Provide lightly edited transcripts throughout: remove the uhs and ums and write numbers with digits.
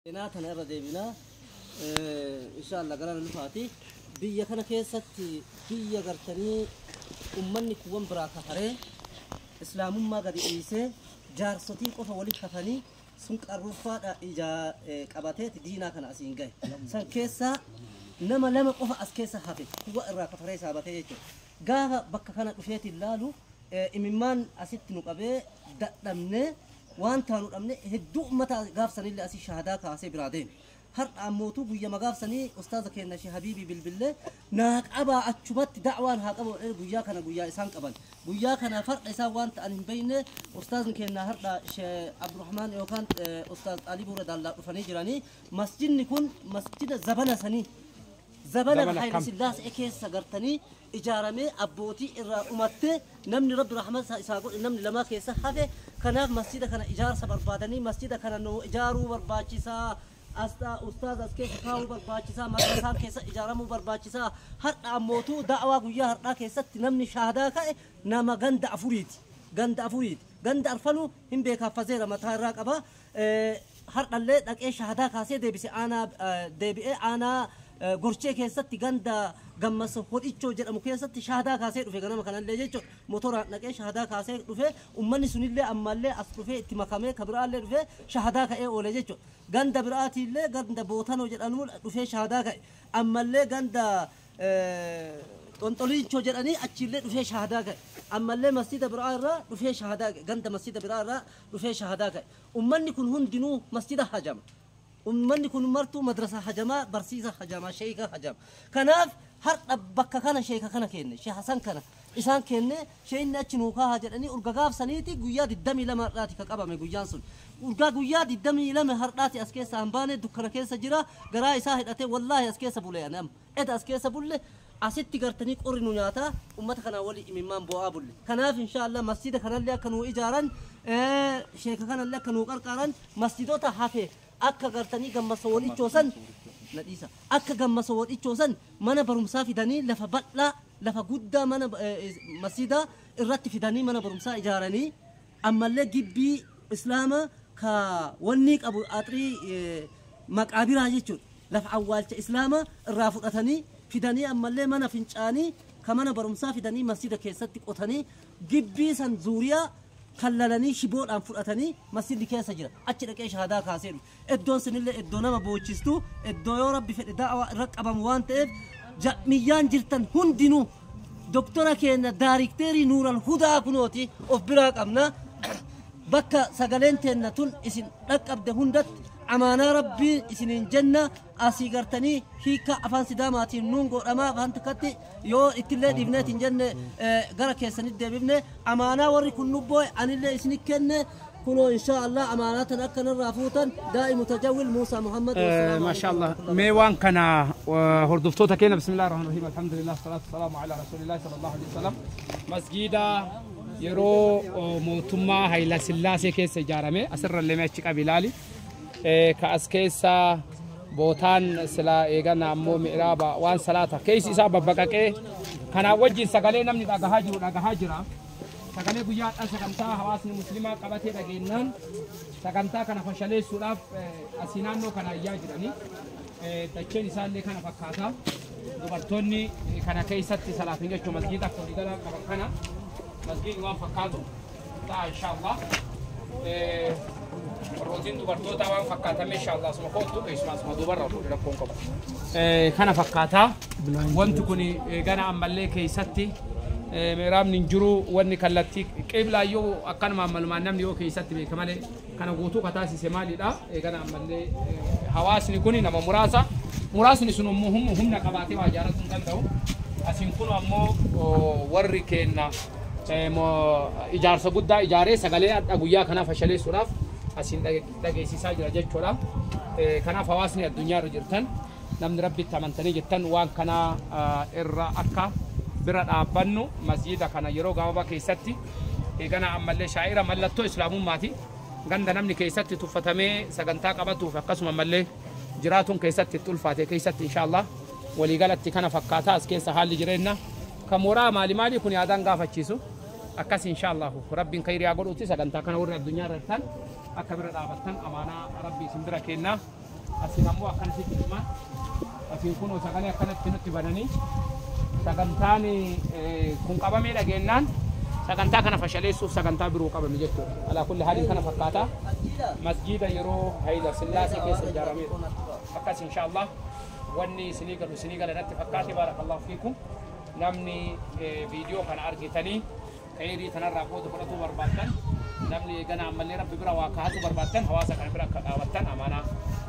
Seenaa tana irra deebinaa insha Allah gara lufaati. Biyya kana keessatti biyya gartanii ummanni kuwwan biraa kafaree, islaamummaa gadi dhiisee, jaarsotii qofa walitti hafanii sun qarruffaadha ijaa qabateeti diinaa kana asiin gahe. San keessaa nama lama qofa as keessa hafe, kuwwa irraa kafaree saabatee jechuudha. Gaafa bakka kana dhufeeti ilaalu imimmaan asitti nu qabee dadhabnee, waan taanu dhabne. Hedduu ummata gaafsanillee asii shahadaa kaasee biraa deeme. Har'a ammootuu guyya magaafsanii ustaaza keenya Shee Habiibii bilbillee naa qabaa, achumatti da'waan haa qabu jedhee. Guyyaa kana guyyaa isaan qaban, guyyaa kana farda isaan waan ta'an hin beekne. Ustaazni keenya har'a Shee Abdurrahmaan yookaan ustaaz Xaalibuu Daallaa dhufanii jiranii. Masjidni kun masjida zabana sanii, zabana Zabana Hayila kam? Sillaasee keessa gartanii ijaaramee, abbootii irraa dhumattee, namni Rabbi rahmata isaa godhe namni lamaa keessa hafe. Kanaaf masjida kana ijaarsa barbaadanii, masjida kana nu ijaaruu barbaachisaa, asxaa ustaaz as keessa kaa'uu barbaachisaa, madrasaan keessa ijaaramuu barbaachisaa. Har'a ammootuu da'waa guyyaa har'aa keessatti namni shahadaa ka'e nama ganda afuriiti, ganda afuriiti. Ganda arfanuu hin beekaaffazeera, mataa irraa qaba. Har'allee dhaqee shahadaa kaasee deebise. Aanaa deebi'ee aanaa Gorchee keessatti ganda Gammasa Hodhichoo jedhamu keessatti shahadaa kaasee dhufe ganama kanallee jechuudha. Motoraan dhaqee shahadaa kaasee dhufe. Ummanni sunillee ammallee as dhufee itti makamee, ka biraallee dhufee shahadaa ka'ee oole jechuudha. Ganda biraatiillee ganda Bootanoo jedhamu dhufee shahadaa ka'e. Ammallee ganda Xonxoliinchoo jedhanii achiillee dhufee shahadaa ka'e. Ammallee masjida biraa irraa dhufee shahadaa ka'e. Ganda masjida biraa irraa dhufee shahadaa ka'e. Ummanni kun hundinuu masjida hajama. Ummanni kun martuu madrasa hajamaa, barsiisa hajamaa, sheeka hajama. Kanaaf har'a bakka kana sheeka kana kenne, Shee Hasan kana isaan kenne. Sheeyni achi nuu kaahaa jedhanii urga gaafsaniiti guyyaa 22 har'aati ka qabame guyyaan sun. Urgaa guyyaa 22 har'aati as keessa hin baane, dukkana keessa jira, garaa isaa hidhatee. Wallaahi as keessa bule ani amma. Eda as keessa bulle, asitti gartanii qorri nu nyaataa, ummata kanaa walii imimmaan bo'aa bulle. Kanaaf inshaallah masjida kanallee akka nuu ijaaran, sheeka kanallee akka nuu qarqaaran, masjidota hafe akka gartanii Gammasa Walichoo san na dhiisa, akka Gammasa Walichoo san mana barumsaa fidanii, lafa bal'aa, lafa guddaa mana masjida irratti fidanii mana barumsaa ijaaranii, ammallee gibbii islaama ka wanni qabu axrii maqaabiraa jechuudha, lafa awwaalcha islaama irraa fudhatanii fidanii, ammallee mana fincaanii ka mana barumsaa fidanii masjida keessatti qotanii, gibbii san zuuriyaa kallalanii shiboodhaan fudhatanii masjidni keessa jira. Achi dhaqee shahadaa kaasee dhufe. Iddoon sunillee iddoo nama boochistu, iddoo yoo Rabbi fedhe da'awaa irra qabamu waan ta'eef, miyyaan jirtan hundinuu doktora keenya daarikteerii Nuural Hudaa kunooti of biraa qabna. Bakka sagaleen teenna tun isin dhaqqabde hundatti amaanaa Rabbii isiniin jenna. Asii gartanii hiika afaan Sidaamaatiin nuun godhamaa, afaan takkatti yoo ittillee dhiifneetiin jenne gara keessanitti deebifne. Amaanaa warri kun nubboo anillee isinit kenne kunoo insha Allah amaanaa tan akka narraa fuutan. Daa'i mutajawwil Muusaa Muhammad. Maasha Allah. Mee waan kana hordoftoota keenya, bismillah ar-rahmaan ar-rahiim, alhamdulillah, salaatu salaamu ala rasuulillah sallallahu alaihi wasallam. Masgiida yeroo mootummaa Hayila Sillaasee keessa ijaarame asirra illee achi qabi ilaali. Ka as keessa bootaan sila eegana ammoo mi'raaba waan salaata keessi isaa babbaqaqee kanaan wajjin sagalee namni dhagahaa jiru dhagahaa jira. Sagalee guyyaa har'aa sagantaa hawaasni muslimaa qabatee dhageenyaan sagantaa kana fashaleessuudhaaf asii naannoo kana iyyaa jiranii. Dacheen isaallee kana fakkaata. Dubartoonni kana keessatti salaatan jechuun masgiida akka waliigalaa qaban kana masgiidni waan fakkaatu ta'a inshaallah. Warrootiin dubartoota waan fakkaatame inshaallah asuma kootu, keessumaa asuma duubarra fuudhe rakkoon qabu. Kana fakkaata. Wanti kun gana ammallee keessatti mi'raabni hin jiru, wanni kallattii qiblaayyuu akkanumaan malumaan namni yoo keessatti beeka malee kana guutuu kataasise maalidha? Gana ammallee hawaasni kun nama muraasa, muraasni sun immoo humna qabaatee waa ijaarrachuu hin danda'u. Asiin kun ammoo warri keenna ijaarsa guddaa ijaaree sagalee har'a guyyaa kanaa fashaleessuudhaaf asiin dhageessisaa jira jechuudha. Kanaaf hawaasni addunyaa irra jirtan, namni Rabbitti amantanii jettan, waan kana irra akka bira dhaabbannu, masjiida kana yeroo gabaabaa keessatti eegana ammallee shaa'ira mallattoo islaamummaati. Ganda namni keessatti tuffatamee sagantaa qabatuuf akkasuma ammallee jiraatuun keessatti itti ulfaate keessatti inshaallah waliigalatti kana fakkaataa as keessa haalli jireenya kan mooraa maali maali kun yaadaan gaafachiisu akkas. Inshaallah Rabbiin khayriyaa godhuuti sagantaa kana warri addunyaa irra jirtan akka bira dhaabattan amaanaa Rabbi isin bira kenna. Asiin ammoo akkanatti himan. Asiin kun sagalee akkanatti nutti bananii sagantaan kun qabamee dhageenyaan sagantaa kana fashaleessuuf sagantaa biroo qabame jechuudha. Alaa kulli haaliin kana fakkaata. Masjiida yeroo Hayila Sillaasee keessa ijaaramedha. Akkas inshaallah wanni isinii galu isinii gala natti fakkaate. Baarakallahu fiikum. Namni viidiyoo kana argitanii khayrii tanarraa qooda fudhatuu barbaaddan, namni gana ammallee rabbi bira waa kaa'atu barbaaddan, hawaasa kana bira akka dhaabattan amaanaa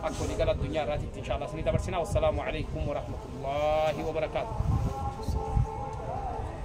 akka walii gala addunyaa irraatitti inshaallah isinii dabarsina. Wassalaamu alaikum warahmatullaahi wabarakaatuh.